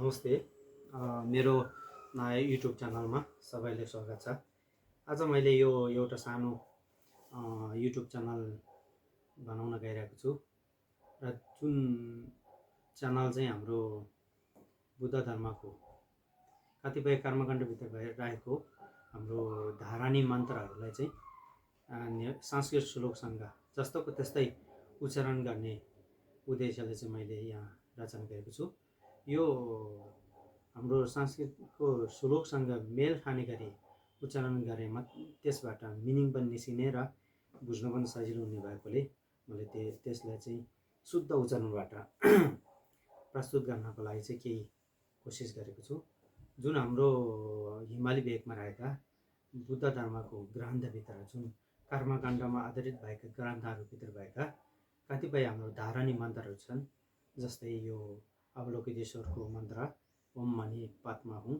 नमस्ते। मेरो नयाँ युट्युब च्यानलमा सबैले स्वागत छ। आज मैले यो एउटा सानो युट्युब च्यानल बनाउन गइरहेको छु र जुन च्यानल चाहिँ हाम्रो बुद्ध धर्मको कतिपय कर्मकाण्डभित्र रहेको हाम्रो धारानी मन्त्रहरूलाई चाहिँ संस्कृत श्लोकसँग जस्तोको त्यस्तै उच्चारण गर्ने उद्देश्यले चाहिँ मैले यहाँ रचना गरेको छु। यो हाम्रो संस्कृतको श्लोकसँग मेल खाने गरी उच्चारण गरेमा त्यसबाट मिनिङ पनि निस्किने र बुझ्न पनि सजिलो हुने भएकोले मैले त्यसलाई चाहिँ शुद्ध उच्चारणबाट प्रस्तुत गर्नको लागि चाहिँ केही कोसिस गरेको छु। जुन हाम्रो हिमाली भेगमा रहेका बुद्ध धर्मको ग्रन्थभित्र जुन कर्मकाण्डमा आधारित भएका ग्रन्थहरूभित्र भएका कतिपय हाम्रो धारणी मन्त्रहरू छन्। जस्तै यो अवलोकितेश्वरको मन्त्र ओम मणि पात्मा हुँ,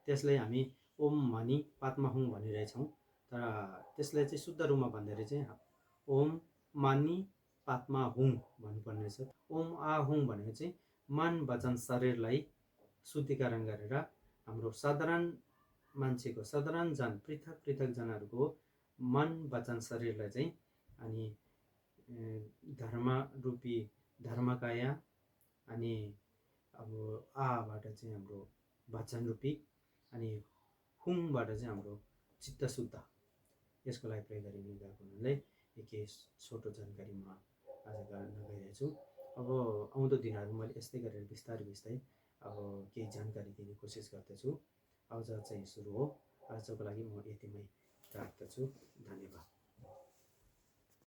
त्यसलाई हामी ओम मणि पात्मा हुँ भनिरहेछौँ। तर त्यसलाई चाहिँ शुद्ध रूपमा भन्दाखेरि चाहिँ ओम मणि पात्मा हुँ भन्नुपर्ने छ। ओम आ हुँ भनेको चाहिँ मन वचन शरीरलाई शुद्धिकरण गरेर हाम्रो साधारण मान्छेको साधारण पृथक पृथक जनाहरूको मन वचन शरीरलाई चाहिँ अनि धर्म रूपी धर्मकाया अनि अब आबाट चाहिँ हाम्रो वचन रूपी अनि हुङबाट चाहिँ हाम्रो चित्त शुद्ध यसको लागि प्रयोग गरिने गएको हुनाले केही छोटो जानकारी म आज गर्न गइरहेको छु। अब आउँदो दिनहरू मैले यस्तै गरेर बिस्तारै अब केही जानकारी दिने कोसिस गर्दछु। आज चाहिँ सुरु हो। आजको लागि म यतिमै राख्दछु। धन्यवाद।